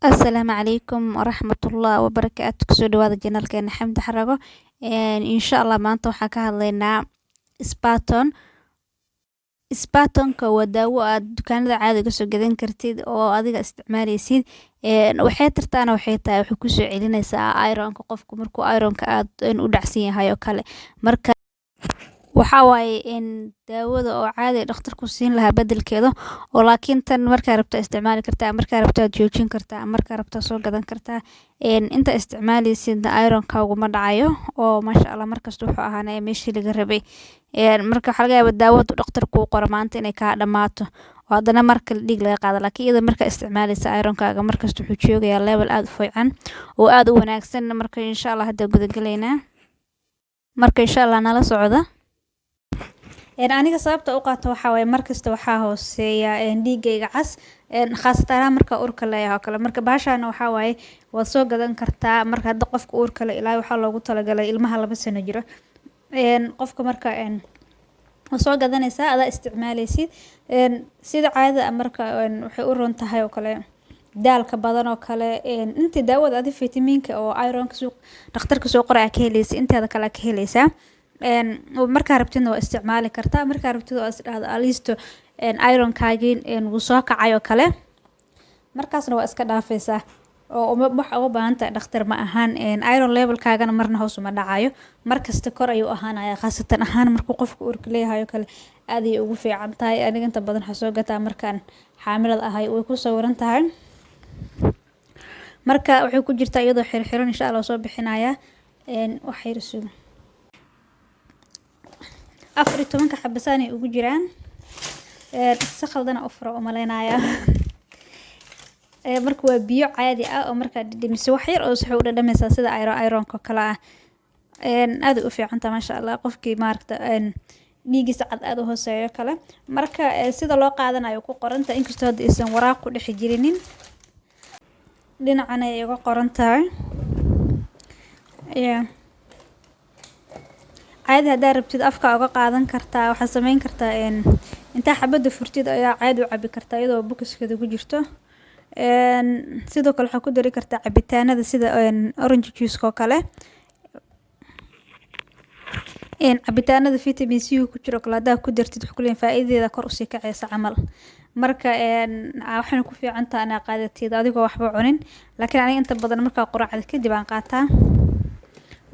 Asalaamu calaykum waraxmatullahi wabarakaatu. Kusoo dhawaada channelkeena Xamdi Xarago. Insha Allah maanta waxaan ka hadlaynaa Spatone. Spatonka waa daawo aad dukaanada caadiga soo gadan kartid oo adiga isticmaaleysid. Waxay tartaana waxay tahay, waxay kusoo celinaysaa ironka qofku markuu ironka aad u dhacsan yahay oo kale. Marka waxaa waaye in daawada oo caadi dhakhtarku siin lahaa bedelkeeda oo, laakiin tan markaa rabta isticmaali kartaa, markaa rabta joojin kartaa, markaa rabta soo gadan kartaa. Inta isticmaaleysid ironkaagu ma dhacayo oo maasha Allah markasta wuxuu ahaanaya meeshii laga rabay. Marka waxaa laga yaabaa daawadu dhakhtarku kuu qoro maanta inay kaa dhamaato oo haddana mar kale dhiig laga qaado, laakiin iyada markaa isticmaaleysa ironkaaga markasta wuxuu joogayaa level aad u fiican oo aad u wanaagsan. Marka insha Allah hadda gudagalaynaa. Marka insha Allah nala socda. Aniga sababta u qaato waxaa waaye markasta waxaa hooseeya dhiigayga cas, khaasatan ahaan marka uurka leeyahay oo kale. Marka bahashaana waxaa waaye waad soo gadan kartaa. Marka hadda qofka uurka leh ilaa waxaa loogu talagalay ilmaha 2 sano jiro. Qofka marka waa soo gadanaysaa, adaa isticmaaleysid sida caadada. Marka waxay u roon tahay oo kale daalka badan oo kale. Intii daawada adi fitamiinka oo ironka suuq dhakhtarka soo qoray aa ka heleysa, inteeda kale aa ka heleysaa. Markaa rabtidna waa isticmaali kartaa, markaa rabtid oo is dhahdo aliisto ironkaagii wuu soo kacay oo kale, markaasna waa iska dhaafaysaa oo wax uga baahan tahay dhakhtar ma ahaan. Iron levelkaagana marna hoos uma dhacayo, markasta kor ayuu ahaanaya. Khaasatan ahaan markuu qofka uurka leeyahay oo kale aad ayay ugu fiican tahay. Aniga inta badan waxaa soo gataa markaan xaamilada ahay. Way ku sawiran tahay. Marka waxay ku jirtaa iyadoo xirxiran. Insha Allah soo bixinaya. Wax yar sugo. 14-ka xabasaan ay ugu jiraan. Si khaldana u furo umaleynaya. Marka waa biyo caadi ah oo markaad dhadhamiso wax yar oo waxay u dhadhamaysaa sida iron ironka kale ah. Aad ay u fiican tahay, maasha Allah, qofkii maaragta dhiigiisa cad aad u hooseeyo kale. Marka sida loo qaadanayo ku qoran tahay, inkastoo hadda aysan waraaq ku dhex jirinin, dhinacan ay uga qoran tahay. Yeah. Caadi haddaa rabtid afka uga qaadan kartaa. Waxaad sameyn kartaa intaa xabada furtid ayaa caadi u cabi kartaa iyadoo bokiskeeda ku jirto. Sidoo kale waxaa ku dari kartaa cabitaanada sida orange juice oo kale. Cabitaanada vitamin C ku jiro kale haddaa ku dartid, waxay kuleeyihin faa'iidadeeda kor usii kacaysa camal. Marka waxayna ku fiican tahay inaa qaadatid adigoo waxba cunin, laakiin aniga inta badan markaa quraacda kadib aan qaataa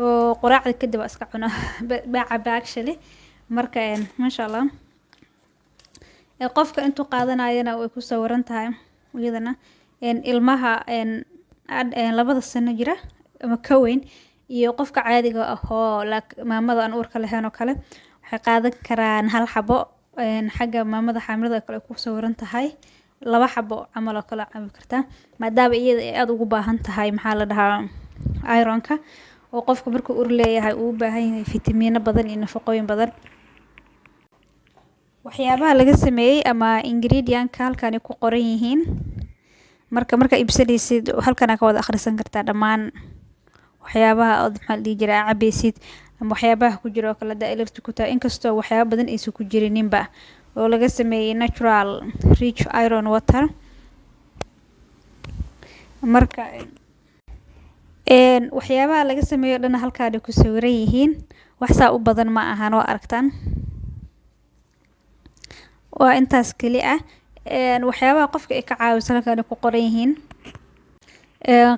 oo quraacda kadib waa iska cunaa, baa cabaa actually. Marka maasha Allah, qofka intuu qaadanayana way ku sawiran tahay iyadana. Ilmaha 2da sano jira ama ka weyn iyo qofka caadiga ah oo maamada aan uurka lahayn oo kale waxay qaadan karaan hal xabo. Xagga maamada xaamilada kale ay ku sawiran tahay laba xabo camal oo kale cabi kartaa, maadaama iyada ay aada ugu baahan tahay, maxaa la dhahaa, ironka, oo qofka markuu uur leeyahay uu u baahan yahay fitamiino badan iyo nafaqooyin badan. Waxyaabaha laga sameeyey ama ingredientka halkan ay ku qoran yihiin. Marka markaa iibsanaysid halkan ka wada akhrisan kartaa dhammaan waxyaabaha ood, maxaa la dhihi jiray, aa cabeysid ama waxyaabaha ku jira oo kale hadaa allergy ku tahay, inkastoo waxyaaba badan aysan ku jirininba, oo laga sameeyey natural rich iron water. Marka waxyaabaha laga sameeyo dhan halkaan ay ku sawiran yihiin. Wax saa u badan ma ahan, waa aragtaan, waa intaas keli ah. Waxyaabaha qofka ay ka caawiso halkan ay ku qoran yihiin.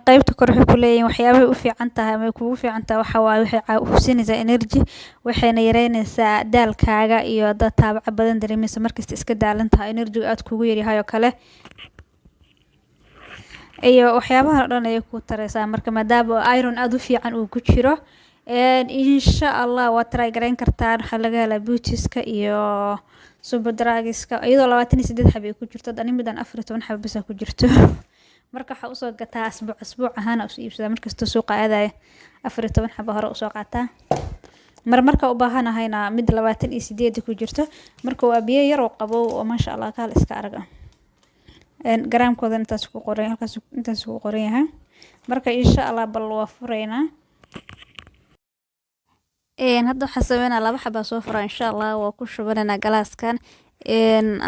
Qaybta kore waxay ku leeyihiin waxyaabahay u fiican tahay ama ay kugu fiican tahay waxaa waaye waxay kusinaysaa energy, waxayna yareynaysaa daalkaaga iyo haddaad taabaco badan dareemayso, markasta iska daalan tahay, energy aad kugu yaryahay oo kale iyo waxyaabahan oo dhan ayay ku taraysaa. Marka maadaama iron aad u fiican uu ku jiro, insha Allah waad try gareyn kartaan. Waxaa laga helaa Bootska iyo Superdrugska, iyadoo 28 xabo ay ku jirto. Ani midan 14 xabo bas ku jirto. Marka waxaa usoo gataa asbuuc asbuuc ahaan usoo iibsadaa. Markasta suuqa aadaya 14 xabo hore usoo qaataa. Mar marka u baahanahayna mid 28 ku jirto. Marka waa biyo yar oo qabow oo maasha Allah kaal iska arag ah. Garaamkooda intaas ku qoran, halkaas intaas ku qoran yahay. Marka insha Allah bal waa fureynaa. Hadda waxaan sameynaa laba xabaa soo furaa. Insha Allah waa ku shubanaynaa galaaskan.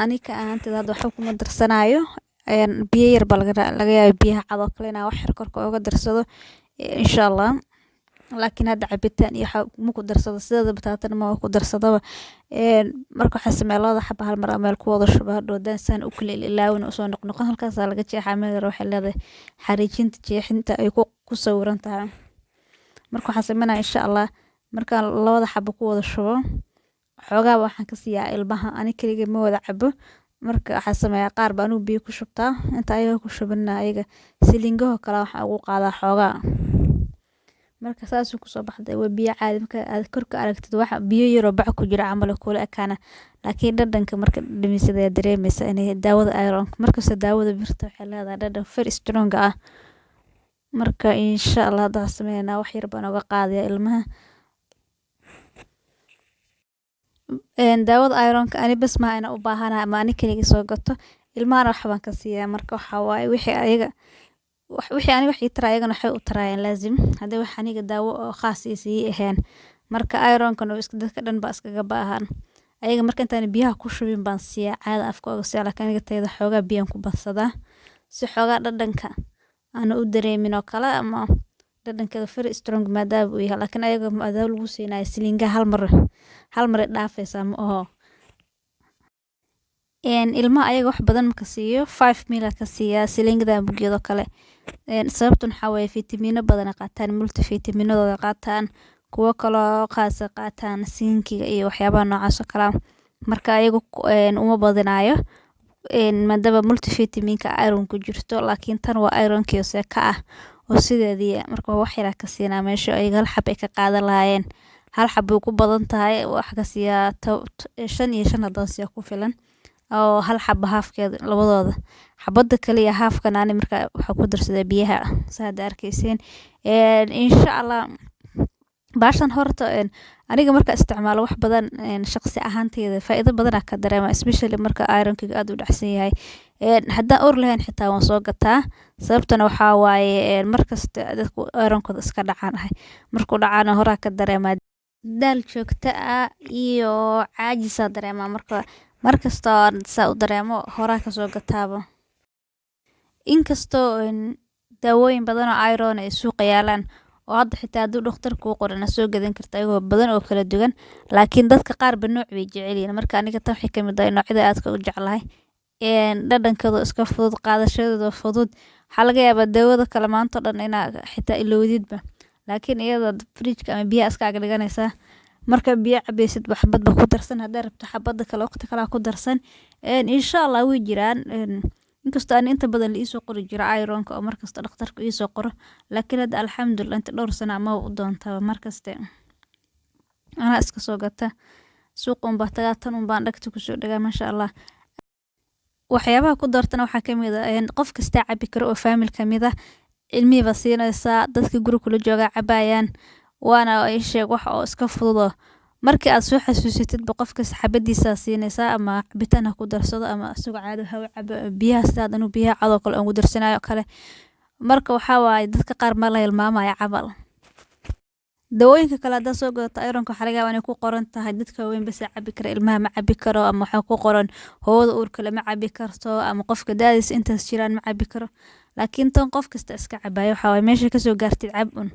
Aniga ahaanteyda hadda waxba kuma darsanaayo. Biyo yar baa laga yaabaa biyaha cad oo kale inaan wax yar korka uga darsado, insha Allah. Laakiin hadda cabitaan iyo waxa ma ku darsado, sideeda bataatana ma ku darsadaba. Marka waxaa sameeyaa labada xaba hal mar meel ku wada shuba. Hadhow haddaan saan u kala ilaawin usoo noqnoqon, halkaasaa laga jeexaa. Meel yar waxay leedahay xariijinta jeexinta ay ku sawiran tahay. Marka waxaan sameynaya, insha Allah, markaan labada xabo ku wada shubo, xoogaa waxaan ka siiyaa ilmaha. Ani keligay ma wada cabo. Marka waxaan sameeyaa, qaar baa anigu biyo ku shubtaa, inta ayaga ku shubina ayaga silingaho kale waxaan ugu qaadaa xoogaa. Marka saasuu kusoo baxday. Waa biyo caadi. Marka aad korka aragtid, waxa biyo yaroo bac ku jira camal kula ekaana, laakiin dhadhanka marka dhadhamisid ayaa dareemaysa inay daawada iron. Markasta daawada birta waxay leedahay dhadhan very strong ah. Marka insha Allah hadda waxaan sameynaa, wax yar baan uga qaadaya ilmaha. Daawada ironka ani bas maaha inaan u baahanahay ama ani keligay soo gato, ilmahana wax baan ka siiyaa. Marka waxaa waaye wixii ayaga wixii aniga wax ii taraa, ayagana waxay u taraayaan laazim, haddii wax aniga daawo oo khaas ii sii ahayn. Marka ironkan oo iska dadka dhan baa iskaga baahan. Ayaga marka intaan biyaha ku shubin baan siiyaa, caada afka oga siiyaa, laakiin aniga tayda xoogaa biyaan ku badsadaa si xoogaa dhadhanka aan u dareemin oo kale, ama dhadhankeeda very strong maadaama uu yahay. Laakiin ayaga maadaama lagu siinayo silinga, hal mar hal mar ay dhaafaysaa ma aho. Ilmaha ayaga wax badan maka siiyo, 5 ml ka siiyaa silingada bugeedoo kale. Sababtan waxaa weeye fitamiino badan ay qaataan, multivitaminadooda qaataan, kuwo kaloo khaas ay qaataan, zinc-iga iyo waxyaabaha noocaas oo kale ah. Marka ayaga uma badinaayo, maadaama multivitaminka iron ku jirto, laakiin tan waa ironkii seeka ah oo sideedii. Marka wax yar ka siinaa meesha ayaga hal xab ay ka qaadan lahaayeen. Hal xab way ku badan tahay. Wax ka siiyaa 5 iyo 5 haddaan siiya ku filan, oo hal xaba haafkeeda labadooda. Xabada kale iyo haafkan ani marka waxaa ku darsadaa biyaha, saa hadda arkayseen. Insha Allah baashan horta aniga marka isticmaalo wax badan, shaqsi ahaanteyda faa'iido badan ka dareema, especially marka ironkiga aad u dhacsan yahay. Haddaan uur lahayn xitaa waan soo gataa. Sababtana waxaa waaye markasta dadku ironkooda iska dhacaan ahay. Markuu dhacaana horaa ka dareemaa daal joogto ah iyo caajisaa dareemaa. Marka markasta aan saa u dareemo, horaa kasoo gataaba. Inkastoo daawooyin badan oo iron ay suuqa yaalaan, oo hadda xitaa hadduu dhakhtar kuu qoran soo gadan karta ayagoo badan oo kala duwan, laakiin dadka qaar ba nooc bay jecel yihiin. Marka aniga tan waxay kamid tahay noocyada aadka u jeclahay. Dhadhankeedu iska fudud, qaadashadeedu fudud. Waxaa laga yaabaa daawada kale maanta oo dhan inaa xitaa ilowdidba, laakiin iyada fridge-ka ama biyaha iska ag dhiganaysaa. Marka biyo cabaysid ba xabad ba ku darsan, haddaa rabto xabada kale waqti kale ku darsan. Insha Allah way jiraan. Inkastoo aan inta badan la iisoo qori jiro ironka oo markasta dhakhtarku iisoo qoro, laakiin hadda alxamdulillah inta dhowr sano ama u doontaba markaste anaa iska soo gata. Suuqa unbaa tagaa, tan unbaan dhagta kusoo dhagaa, maasha Allah. Waxyaabaha ku doortana waxaa kamid ah qof kastaa cabi karo oo family kamid ah. Ilmihii baa siinaysaa, dadka guri kula joogaa cabayaan, waana ii sheeg wax oo iska fudud oo markii aad soo xasuusatidba qof kasta xabadiisa siinaysaa, ama cabitaan ha ku darsado ama isagoo caadi ha u cabo biyaha, sidaad anigu biyaha cadoo kale aan ugu darsanayo kale. Marka waxaa waaye dadka qaar ma la hilmaamayo camal. Dawooyinka kale haddaad soo gadato ironka, waxaa laga yaabaa inay ku qoran tahay dadka waaweyn bas cabi kara, ilmaha ma cabi karo, ama waxaa ku qoran hooyada uurka leh ma cabi karto, ama qofka da'diisa intaas jiraan ma cabi karo. Laakiin tan qof kasta iska cabayo. Waxaa waaye meesha kasoo gaartid cab un.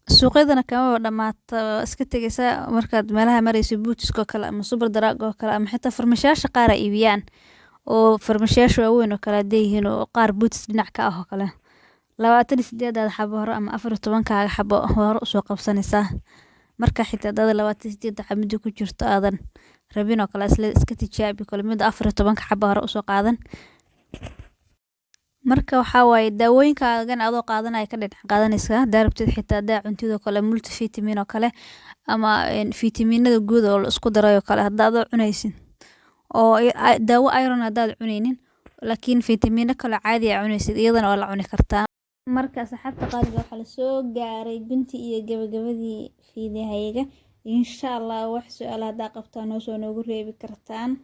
Suuqyadana kamaba dhamaato. Iska tegaysaa markaad meelaha marayso, Boots-ka oo kale ama Superdrug oo kale, ama xitaa farmashiyaasha qaar ay iibiyaan, oo farmashiyaasha waaweyn oo kale hadday yihiin oo qaar Boots dhinac ka ah oo kale, 28-daada xabo hore ama 14-kaaga xabo hore usoo qabsanaysaa. Marka xitaa haddaad 28-da xabo mida ku jirto aadan rabin oo kale, isla iska tijaabi kale mida 14-ka xabo hore usoo qaadan. Marka waxaa waaye daawooyinkaagan adoo qaadanaya ka dhinac qaadanaysaa. Haddaa rabtid xitaa haddaa cuntid oo kale multivitamin oo kale ama fitamiinada guud oo la isku daray oo kale, haddaa adoo cunaysid oo daawo iron haddaad cunaynin, laakiin fitamiino kale caadi aa cunaysid, iyadana waa la cuni kartaa. Marka asxaabta qaaliga, waxaa lasoo gaaray gunti iyo gabagabadii fiidiyohayaga. Insha Allah wax su-aal haddaa qabtaan hoos oo noogu reebi kartaan.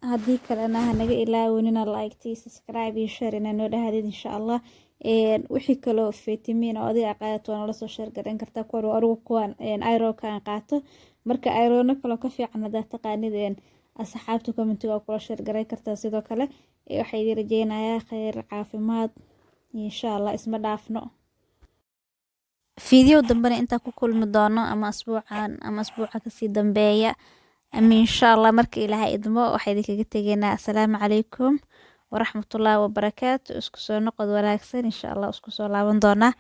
Haddii kalena ha naga ilaawinina like, subscribe iyo share inaa noo dhahdid, insha Allah. Wixii kaloo fitamiin oo adiga qaadato waa nala soo share garan kartaa. Kuwan waa anigu kuwan ironka aan qaato. Marka irono kaloo ka fiican haddaad taqaanid. Asxaabta commentiga kula share garay kartaa. Sidoo kale waxaa idin rajeynayaa kheyr, caafimaad, insha Allah. Isma dhaafno. Video dambena intaa ku kulmi doono, ama asbuucan ama asbuuca kasii dambeeya, ama insha Allah marka Ilaahay idmo, waxaa idinkaga tegaynaa assalaamu calaykum waraxmatullaahi wabarakaatu. Isku soo noqod wanaagsan, insha Allah isku soo laaban doonaa.